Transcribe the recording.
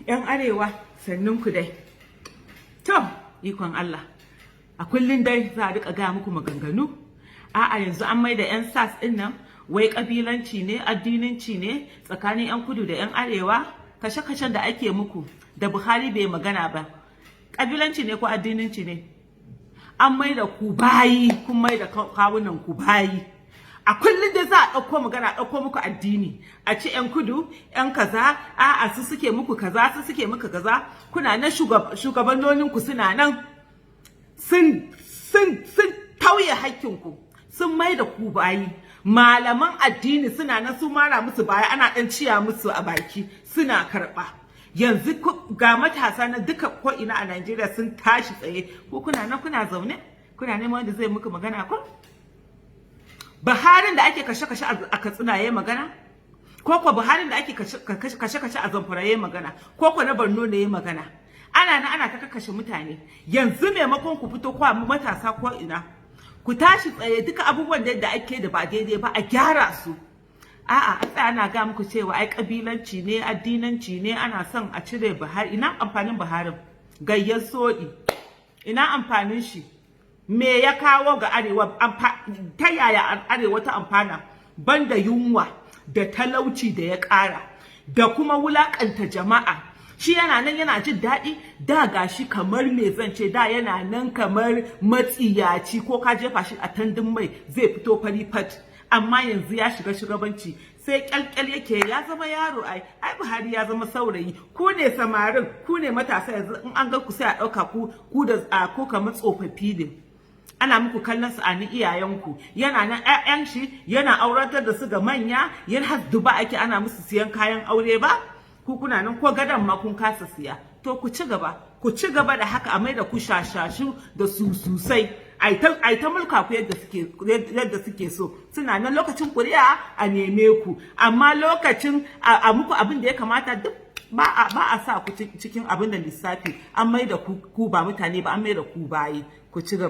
'Yan Arewa, sannun ku dai. To, ikon Allah. A kullum dai za a rika gaya muku maganganu. A'a, yanzu an maida 'yan SARS ɗin nan, wai kabilanci ne, addinanci ne tsakanin 'yan kudu da 'yan arewa. Kashe-kashen da ake muku da Buhari bai magana ba. Kabilanci ne ko addinanci ne? An maida ku bayi, kun maida kawunan ku bayi. A kullum dai za a ɗauko magana, a ɗauko muku addini, a ce 'yan kudu, 'yan kaza, a'a, su suke muku kaza, su suke muku kaza. Kuna nan, shugabanninku suna nan sun tauye hakkinku, sun mai da ku bayi. Malaman addini suna nan su mara musu baya, ana ɗan ciya musu a baki suna karɓa. Yanzu ga matasa na duka ko ina a Najeriya sun tashi tsaye, ko kuna nan kuna zaune kuna neman wanda zai muku magana. Ko Buharin da ake kashe-kashe a Katsina yayi magana? Ko ko Buharin da ake kashe-kashe a Zamfara yayi magana? Ko ko na Borno ne yayi magana? Ana nan ana ta kashe mutane. Yanzu maimakon ku fito kwa matasa ko ina ku tashi tsaye, duka abubuwan da ake da ba daidai ba a gyara su. A'a, an tsaya ana ga muku cewa ai kabilanci ne, addinanci ne, ana son a cire Buhari. Ina amfanin Buharin? Gayyar soɗi. Ina amfanin shi? Me ya kawo ga Arewa? Ta yaya Arewa ta amfana banda yunwa da talauci da ya ƙara da kuma wulakanta jama'a? Shi yana nan yana jin daɗi. Da gashi kamar me zan ce, da yana nan kamar matsiyaci, ko ka jefa shi a tandun mai zai fito fari fat. Amma yanzu ya shiga shugabanci, sai kyalkyal yake, ya zama yaro. Ai Buhari ya zama saurayi. Ku ne samarin, ku ne matasa. Yanzu in an ga ku sai a ɗauka ku da ku kamar tsofaffi ne, ana muku kallon su ani iyayenku. Yana nan ƴaƴan shi yana auratar da su ga manya, yana har Duba ake ana musu siyan kayan aure ba. Ku kuna nan ko gadon ma kun kasa siya. To ku ci gaba, ku ci gaba da haka, a mai da ku shashashu da su sosai, ai ta mulka ku yadda suke so. Suna nan lokacin kuri'a a neme ku, amma lokacin a muku abin da ya kamata duk ba a sa ku cikin abin da lissafi. An mai da ku ba mutane ba, an mai da ku bayi. Ku ci gaba.